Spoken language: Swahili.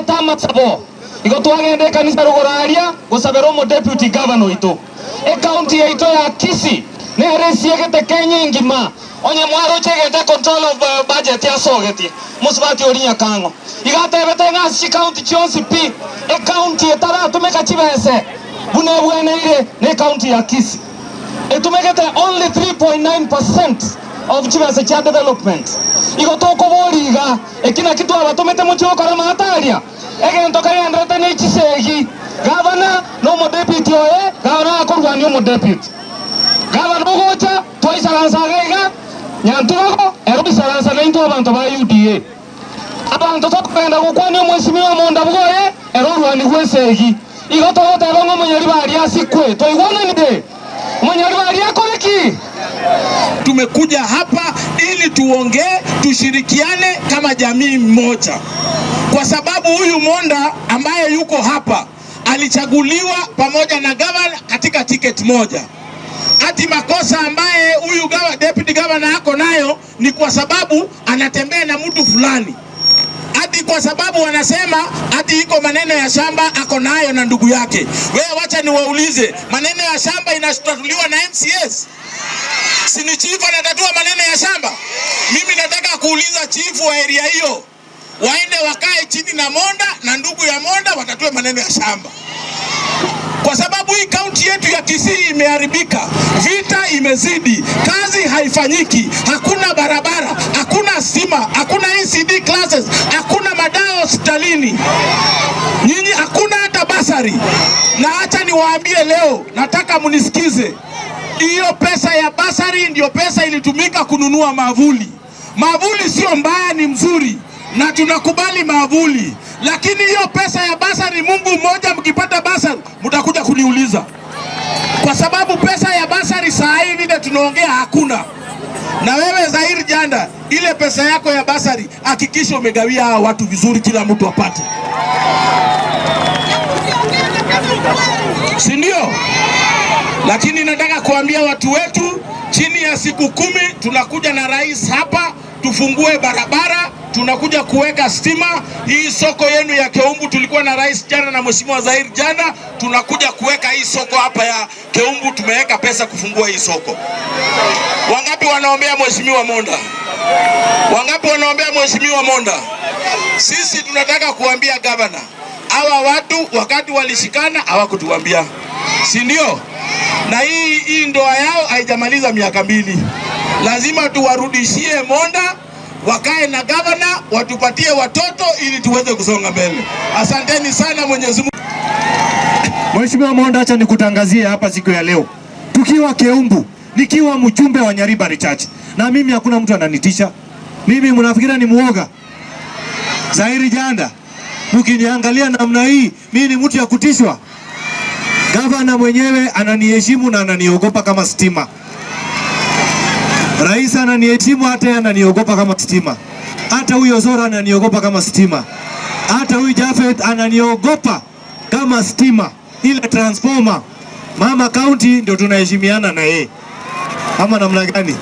Amasabo igo twagenda ekanisa rugoro aria gusabera omo deputy governor oito ecounty yaito ya Kisii nere esiegete Kenya engima onye mwaroche egento control of budget yasogetie mosubati oria Nyakang'o iga atebete ng'a ase chicounty chionsi pi ecounty etaratumeka chibese buna ebweneire na ecounty ya Kisii etumegete only 3.9% of chibese chia development. Igo tokobori iga eki naki twabatomete mochie gokora maataria egento kagenderete na echisegi gavana na omodeputy oye gavana akorwania omodeputy gavana ogocha twaisaransa iga iga nyantubago ero oisaransa naintwe abanto ba UDA abanto tokogenda gokwania omweshimiwa omonda bwoye ero orwanigwa esegi igo togoteba ng'a omonyaribari asikwe twaigwananire omonyaribari akore ki. Tumekuja hapa ili tuongee, tushirikiane kama jamii moja, kwa sababu huyu Monda ambaye yuko hapa alichaguliwa pamoja na gavana katika tiketi moja. Ati makosa ambaye huyu deputy governor ako nayo ni kwa sababu anatembea na mtu fulani, ati kwa sababu wanasema ati iko maneno ya shamba ako nayo na ndugu yake. Wewe wacha niwaulize, maneno ya shamba inatatuliwa na MCAs? Si ni chifu anatatua maneno ya shamba? Mimi nataka kuuliza chifu wa area hiyo, waende wakae chini na Monda na ndugu ya Monda watatue maneno ya shamba, kwa sababu hii kaunti yetu ya Kisii imeharibika, vita imezidi, kazi haifanyiki, hakuna barabara, hakuna stima, hakuna ECD classes, hakuna madawa hospitalini, nyinyi hakuna hata basari. Na acha niwaambie leo, nataka mnisikize. Hiyo pesa ya basari ndio pesa ilitumika kununua mavuli. Mavuli sio mbaya, ni mzuri na tunakubali mavuli, lakini hiyo pesa ya basari, Mungu mmoja, mkipata basari mtakuja kuniuliza, kwa sababu pesa ya basari saa hii vile tunaongea hakuna. Na wewe Zaheer Jhanda, ile pesa yako ya basari hakikisha umegawia hawa watu vizuri, kila mtu apate, si ndio? Lakini nataka kuambia watu wetu, chini ya siku 10 tunakuja na rais hapa, tufungue barabara, tunakuja kuweka stima. Hii soko yenu ya Keumbu tulikuwa na rais jana na mheshimiwa Zaheer jana, tunakuja kuweka hii soko hapa ya Keumbu, tumeweka pesa kufungua hii soko. Wangapi wanaombea mheshimiwa Monda? Wangapi wanaombea mheshimiwa Monda? Sisi tunataka kuambia governor, hawa watu wakati walishikana hawakutuambia, si ndio? Na hii ndoa yao haijamaliza miaka 2. Lazima tuwarudishie Monda, wakae na governor, watupatie watoto ili tuweze kusonga mbele. Asanteni sana, Mwenyezi Mungu. Mheshimiwa Monda, acha nikutangazie hapa siku ya leo, tukiwa Keumbu, nikiwa mjumbe wa Nyaribari Church, na mimi hakuna mtu ananitisha mimi. Mnafikiria ni muoga? Zaheer Jhanda, mkiniangalia namna hii, mimi ni mtu ya kutishwa? Gavana mwenyewe ananiheshimu na ananiogopa kama stima. Rais ananiheshimu hata yeye ananiogopa kama stima. Hata huyo Zora ananiogopa kama stima. Hata huyu Jafet ananiogopa kama stima. Ile transformer. Mama county ndio tunaheshimiana na yeye. Ama namna gani?